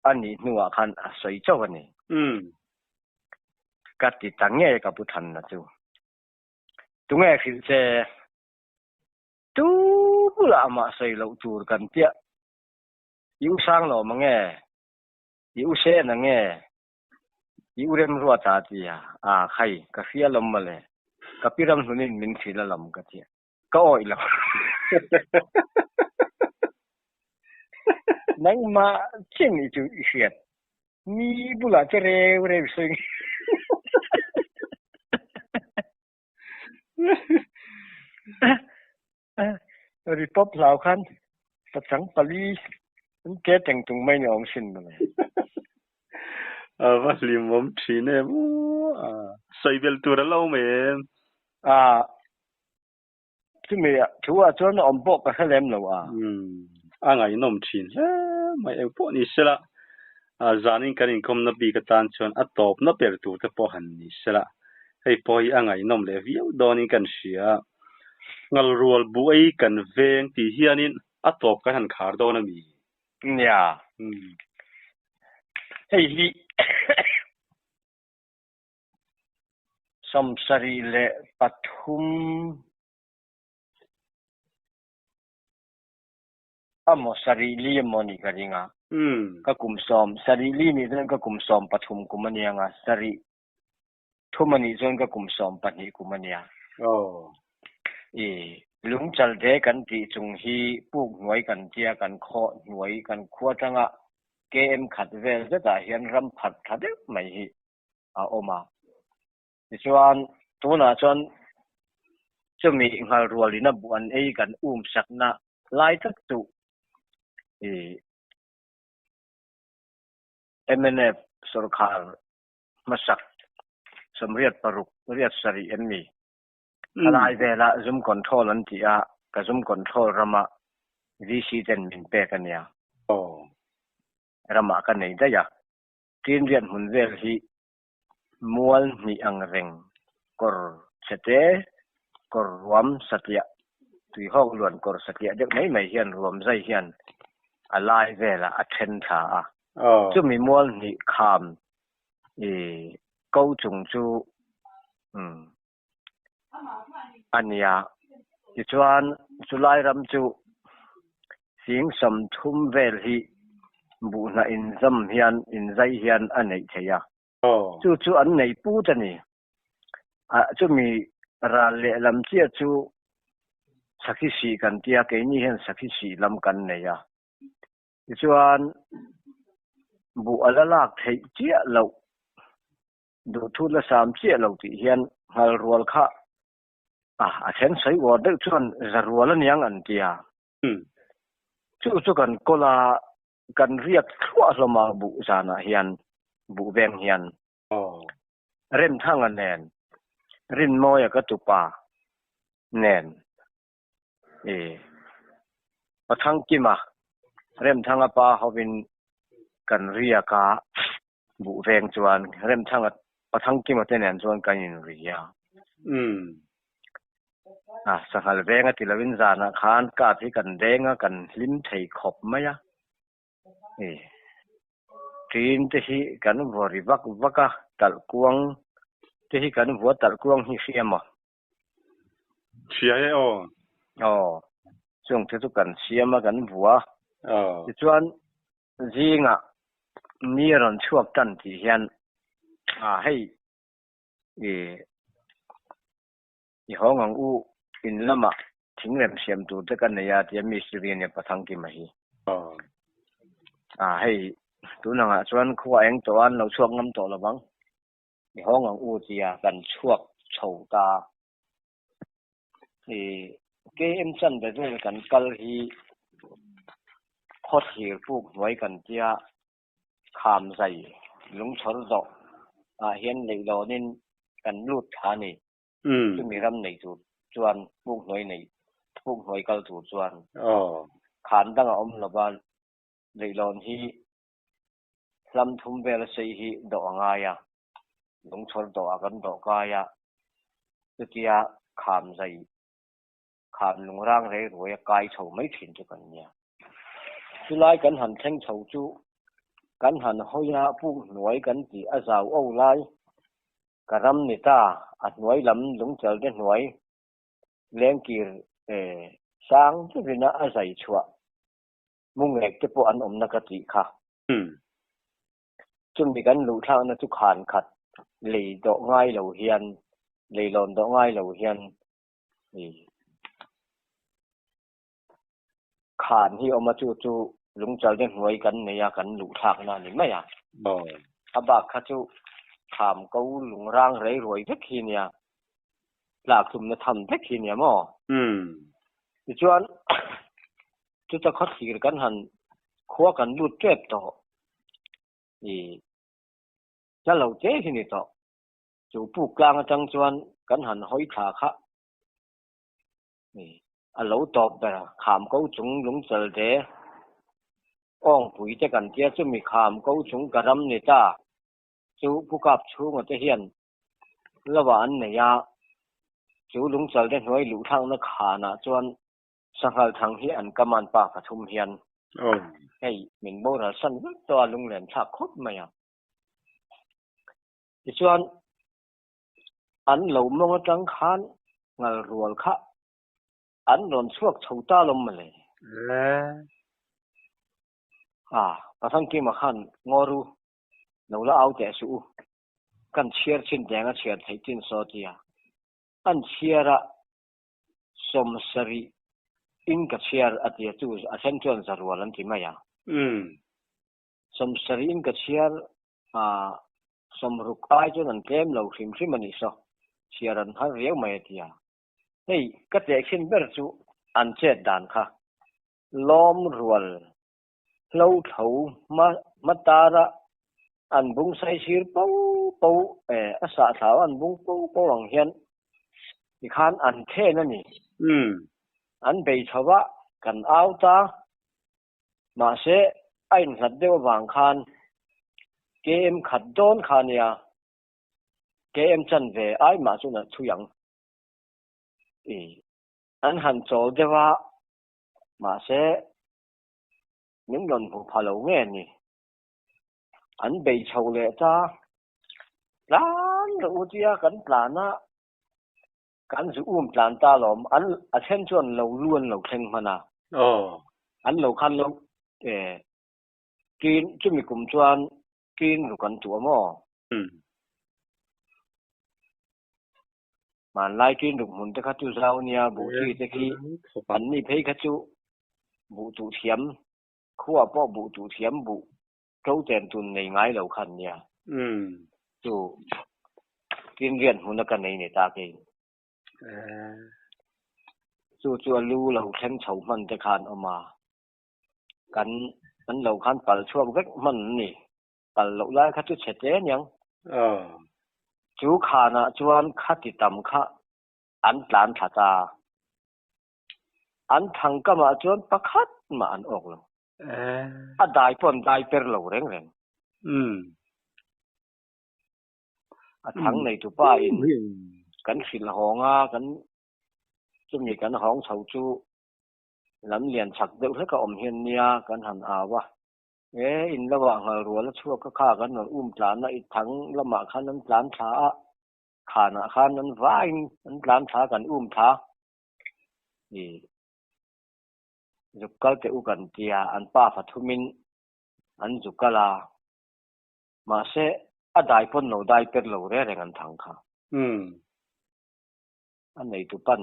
a nih hnuah khan a sawi chauh a ni. Ka ti ta nge ka Pu Thanna chu. Tunge hrilh che? Tu bulah amah sawi loh tur kan piah. I u sang lawm ange? I u sen ange? I u remruat a ti a, a khai, ka hria lawm mawle. Ka pi ram hnunin min hrilh alawm ka ti a. Ka awih lo. Nangmah chin i chu i hriat. Mi bulah che reu reu i sawi nge. Ri pawp hlau khan pachang pali an te teng tung mai ni awm sin mawle. A va hlimawm thin em aw. Sawi bel tur a lo awm em? A chumi thu ah chuan a awm pawh ka hre lem lo a. A ngaihnawm thin hle mai eng pawh ni sela zanin kan inkawmna bik atan chuan a tawpna ber tur te pawh han ni sela hei pawh hi a ngaihnawm leh viau dawnin kan hria. Ngalrual buai kan veng tih hianin a tawp kan han khar dawn a mi? Nia. Hei hi 73 Amaw sarih li emaw nih ka ring a, ka kum sawm, sarih li nih chuan ka kum 13 kum a nia nga, sarih thum a nih chuan ka kum 12 kum a nia. I lungchal te kan tih chung hi puk hnuai kan tia kan khaw hnuai kan khua tanga KM khat vel zetah hian ram phat tha deuh mai hi a awm a. Tichuan, tunah chuan chumi nghalrualin a buh an ei kan um sakna lai tak chu i mnf sorkar hmasak 86 riat sarih em ni? Khalai vela zum control an tih a, ka zum control rama VC ten min pek a nia. Ramah ka nei daih a, Tinriat hmun vel hi Mual hnih ang reng kawr chhete, kawr ruam satliah, tuihawk luan kawr satliah deuh mai mai hian ruam zai hian a lai velah a then thla a. Chumi mual hnih kham i ko chung chu a nia. Tichuan chulai ram chu sing 30 vel hi buhhnah inzam hian inzai hian a neih thei a. Chu chu an nei put a ni. Chumi ral lehlam chiah chu sakhi sih kan tia, keini hian sakhi sih lam kan nei a. Tichuan buh a la lak theih chiah loh Duhthu la sam chiah lo tih hian nghal rual kha a a then sawi uar deuh chuan za rual aniang an ti a. Chu chu kan kawl a, kan riak thluah hlawm a buh zanah hian, buh veng hian. Remthanga nen, Rinmawia ka tupa nen i Pathangkima, Remthanga pa hovin kan riak a. Buh veng chuan Remthanga Pathangkima te nen chuan kan inri a. A sanghal veng a ti loin zanah khan kap hi kan deng a, kan hlim thei khawp mai a. I ṭin te hi kan vaw ri vak vak a, talh kuang te hi kan vua talh kuang hi hria maw? Hria e aw. Aw, chung te chu kan siam a, kan vua. Tichuan Zingah ni a rawn chhuak tan tih hian a hei i i hawng ang u in lamah thingrem siam tur te ka nei a tia mistiri ania Pathangkima hi. A hei tun angah chuan khua eng tawh a an lo chhuak ngam tawh lovang i hawng ang u tia kan chhuak chho ta. I KM chan ve vel kan kal hi khawthlir puk hnuai kan tia kham zai lungchhawr zawh ah hian leihlawnin kan lut thla a ni. Chumi ram nei tur chuan puk hnuai nei puk hnuai kal tur chuan khan dang a awm lova leihlawn hi hlam thum vel a sei hi dawh a ngai a, lungchhawr dawh ah kan dawh kai a, chutia kham zai kham lungrang rei ruai a kai chho mai thin chu kan nia. Chulai kan han thleng chho chu kan han hawi a puk hnuai kan tih a zau o lai ka ram ni ta a hnuai lam lungchal te hnuai lengkir sang deuhin a zai chhuah mungek te pawh an awmna ka tih kha. Chumi kan luh thlakna chu khan khat lei dawh ngai lo hian leilawn dawh ngai lo hian Khan hi awm a chu chu lungchal te hnuai kan nei a kan luh thlakna a ni mai a. A bak kha chu kham ko lungrang rei ruai vek hi nia tlak hlumna tham vek hi nia maw? Tichuan chuta khawthlir kan han khua kan lut tep tawh i hla lo te hi ni tawh. Chu puk tlang atang chuan kan han hawi thla kha A lo tawp ber a, kham ko chung lungchal te awngpui te kan tia chumi kham ko chung ka ram ni ta chu Pu Kap chhunga te hian lova an nei a, chu lungchal te hnuai luh thlakna khanah chuan sanghal thang hi an kam an pa pathum hian hei min boral san vek tawh a lunglen thlak khawp mai a. Tichuan An lo mawng atang khan ngal rual kha an rawn chhuak chho ta lawm mawle. A, Pathankima khan Ngawru lo la au teh suh u, kan chhiar chin teng a chhiar theih chin saw tia. An chhiar a 70 in ka chhiar a tia chu a then chuan za rual an ti mai a. 70 in ka chhiar a 60 ai chuan an tlem lo hrim hrim a nih saw, chhiar an har riau mai a ti a. Hei ka tehkhin ber chu an chet dan kha lawm rual hlo thlo hma hma tara an bung sai sir po po e a sah thlau an bung po po ang hian tikhan an then a ni. An bei chho a, kan au ta Mahse, a inhlat deuh avang khan KM khat dawn kha nia, KM chanve ai mah chuan a chhui ang. I an han chawl deuh a, mahse min rawn hmu pha lo nge ni. An bei chho leh ta, tlan rawh u tia kan tlan a, Kan zu um tlan ta lawm, an a then chuan lo lu an lo thleng hman a. An lo khan lo kin chumi kum chuan kin ruk an tuah maw? Hmanlai kin ruk hmun te kha chu zau nia, buh chi te khi an ni phei kha chu buh tuh thiam, khua pawh buh tuh thiam buh to ten tun nei ngai lo khan nia. Chu tin rian hmun a ka nei ni ta kei. Chu chu a lu lo thleng chho hman te khan awm a. Kan an lo khan pal chhuak vek hman an ni. Pal loh lai kha chu chhe tle aniang. Chu khanah chuan khati tam kha an tlan thla ta. An thang kamah chuan pakhat mah an awk lo. A dai pawh an dai per lo reng reng. A thang nei tu pa in kan hrilh hawng a, kan chumi kan hawng chho chu lam lian chak deuh hlek a awm hian nia kan han au a. E in lo ah nghal rual a chhuak a kha kan rawn um tlan a, i thang lamah khan an tlan thla a, khanah khan an vaiin an tlan thla kan um thla. I Zuk kal teh u kan tia, an pa fathumin an zuk kal a, mahse a dai pawn lo dai per lo reng reng an thang kha. A neitu pan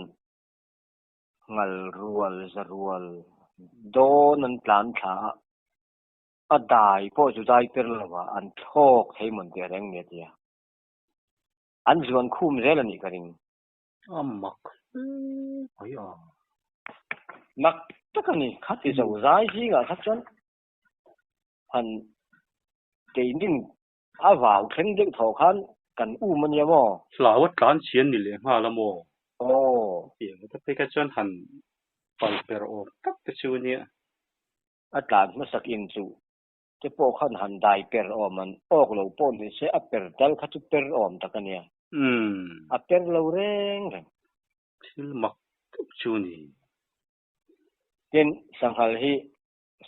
ngal rual za rual dawn an tlan thla a, a dai pawh chu dai per lo a, an thlawk thei mawn teh reng ni a tia. An zuan khum zel a nih ka ring. A mak hle mai a. Mak tak a ni. Khati zo zai zingah kha chuan han keinin a vau thleng deuh thaw khan. Kan um a nia maw? Hlau a tlan chhian ni leh nghal a maw? Aw. Tiang te phei kha chuan han pal per awm tak te chu nia. A tlan hmasak in chu te pawh khan han dai per awm an awk lo pawh ni se a per dal kha chu per awm tak a nia. Umm. A per lo reng reng. Thil mak deuh chu ni. Tin, sanghal hi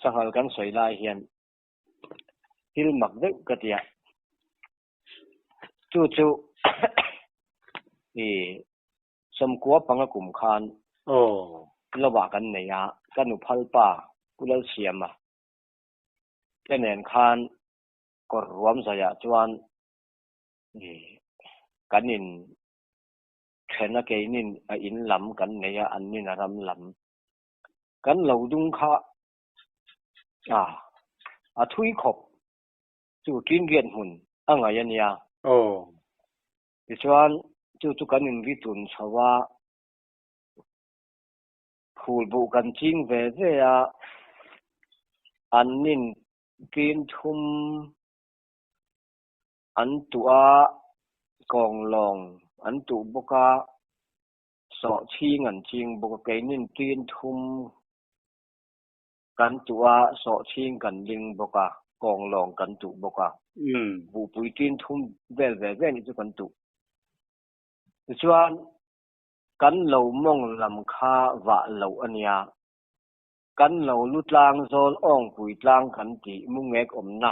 sanghal kan sawi lai hian thil mak deuh ka ti a. Chu chu i sawmkua panga kum khan lovah kan nei a, ka nu phalpa Pu Lalsiama te nen khan kawr ruam zaiah chuan i kan in then a keinin a in lam kan nei a, an nin a ram lam. Kan lo dung kha a a thui khawp. Chu Tinriat hmun a ngaih a nia. Aw. Tichuan chu chu kan inri tun chho a, phul buh kan ching ve ve a, an nin tin thum an tuh a, kawnglawng an tuh bawk a, sawhchhing an ching bawk a, keinin tin thum Kan tuh a, sawhchhing kan ling bawk a, kawnglawng kan tuh bawk a. Buhpui tin thum vel ve ve nih chu kan tuh. Tichuan, kan lo mawng lam kha vah loh a nia. Kan lo lu tlang zawl awngpui tlang kan tih mungek awmna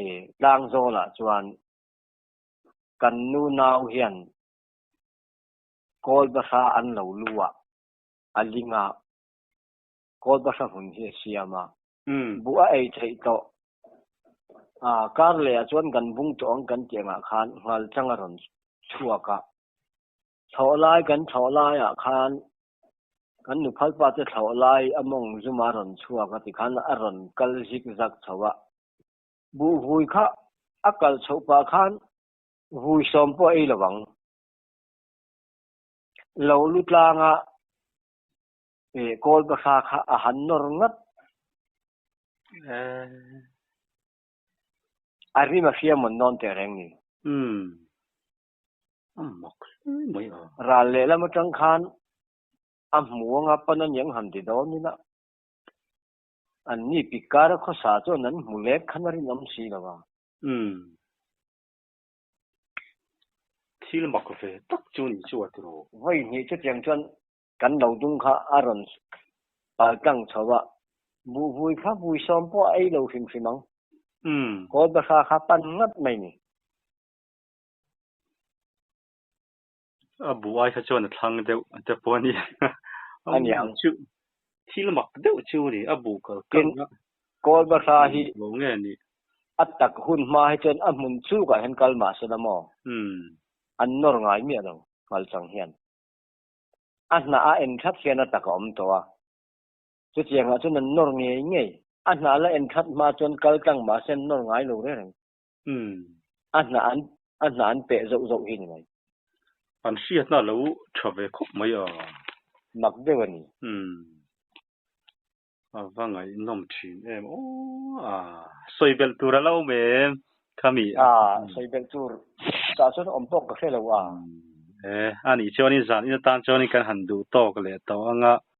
i tlang zawlah chuan kan nu nau hian kawl bahra an lo lu a, a ling a. Kawl bahra hmun hi a siam a, buh a ei theih tawh. A kar leh ah chuan kan bung tawh ang kan tih angah khan nghal chang a rawn chhuak a. Thlawh lai kan thlawh lai ah khan kan nuphalpa te thlawh lai a mawng zum a rawn chhuak a tikhan a rawn kal zik zak chho a. Buh vui kha a kal chhoh pah khan vui sawm pawh a ei lo ang. Lo lu tlang a Kawl bahra kha a han nawr ngat. A rim a hria mawn dawn teh reng ni. A mak hle mai a. Ral lehlam atang khan a hmu anga pan a niang han ti dawn ila. An ni pik kara khawsa chuan an hmu lek khan a rinawm si lo a. Thil mak ve tak chu ni chu a tiraw. Vawi hnih chutiang chuan Kan lo dung kha a rawn pal tlang chho a, buhvui kha vui sawm pawh a ei lo hrim hrim ang. Kawl bahra kha pan ngat mai ni. A buh ai kha chuan a thlang deuh te pawh a ni. A ni ang. Chu thil mak deuh chu a ni, a buh kal kal na. Kawl bahra hi lo nge ni. A tak hun hma hi chuan a hmun chukah hian kal mah se la maw? An nawr ngai miah lo, ngalchang hian. A hna a en that hian a tak a awm tawh a. Chutiangah chuan an nawr ngei ngei. A hna la en that hma chuan kal tlang mahse an nawr ngai lo reng reng. A hna an a hna an peh zauh zauh hi ni mai. An hriatna a lo tha ve khawp mai a. Mak deuh a ni. A va ngaihnawm thin em aw a. Sawi belh tur a lo awm em khami. A sawi belh tur tah chuan awm pawh ka hre lo a. E a nih chuanin zan in atan chuanin kan han duh tawk leh tawh ang a.